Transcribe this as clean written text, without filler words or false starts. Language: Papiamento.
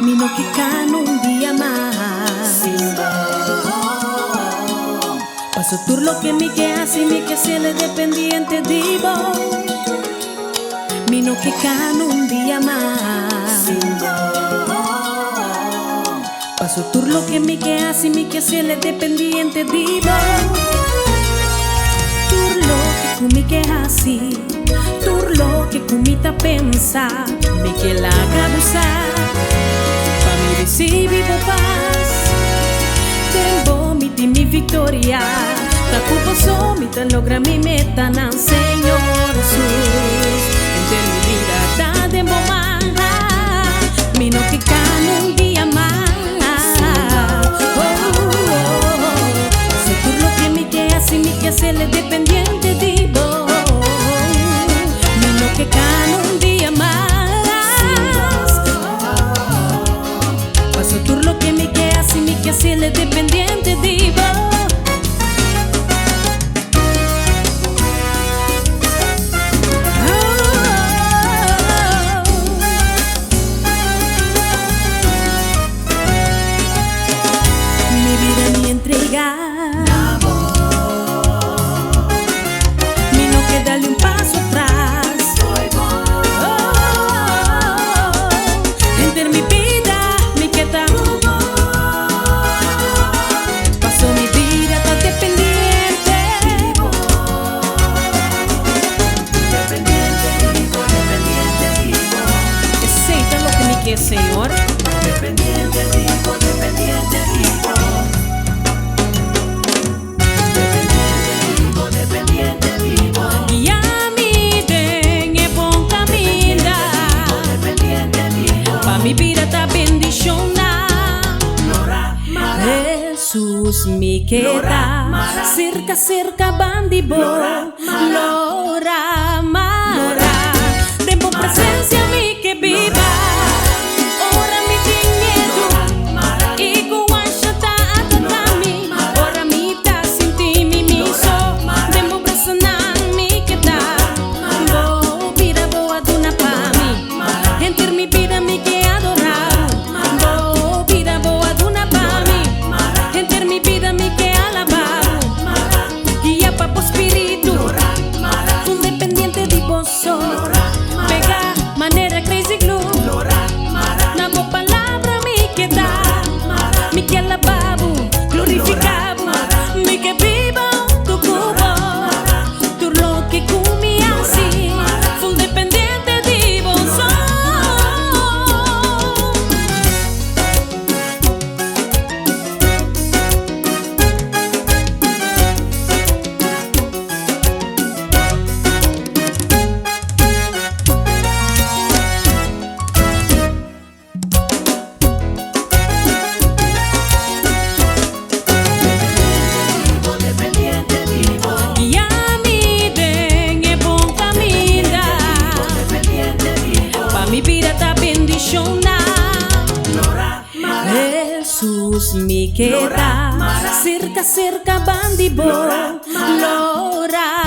Mi no ke kana un dia mas. Paso tur loke mi ke hasi mi ke sele dependiente di bo. Mi no ke kana un dia mas. Paso tur loke mi ke hasi mi ke sele dependiente di bo. Tur loke ku mi ke hasi, tur loke ku mi ta pensa, mi ke laga bo sa. Pa mi risibi bo pas, den bo mi tin mi viktoria. Ta ku bo so mi ta logra mi metanan, Señor Jesus. Henter mi bida ta den bo man. Mi no ke kana un dia mas. Oh, oh, oh. So tur loke mi ke hasi mi ke hasel'e dependiente di bo. Mi no ke kana un dia mas. Paso tur loke mi ke hasi mi ke hasel'e dependiente di bo. Mi bida mi entrega na bo. Mi no ke dal un paso atras. Oh, henter mi bida mi ke ta ku bo. Paso mi bida ta dependiente di bo. Dependiente di bo, dependiente di bo. Esei ta loke mi ke, Señor. Dependiente di bo, dependiente di bo. Dependiente di bo, dependiente di bo. Guia mi den e bon caminda. Dependiente di bo. Pa mi bida ta bendiciona. Lora, mara. Jesus mi ke ta cerca cerca bandi bo. Lora, mara. Den bo presencia mi ke biba. Ora mi tin miedo y cu ansha ta ataca mi. Ora mi ta sinti mi mi so. Den bo brasanan mi ke ta. Bo bida bo a duna pa mi. Henter mi bida mi ke adora. Bo bida bo a duna pa mi. Henter mi bida mi ke alaba. Guia pa bo spirito. Un dependiente di bo so. Pega manera crazy glue. Na bo palabra mi ke ta. Mi ke alaba bo, glorifica bo. Mi ke biba hunto cu bo. Tur loke cu mi haci, full dependiente di bo so. Dependiente di bo. Guia mi den e bon caminda. Dependiente di bo. Pa mi bida ta bendiciona. Lora, mara. Jesus mi ke ta cerca cerca bandi bo. Lora.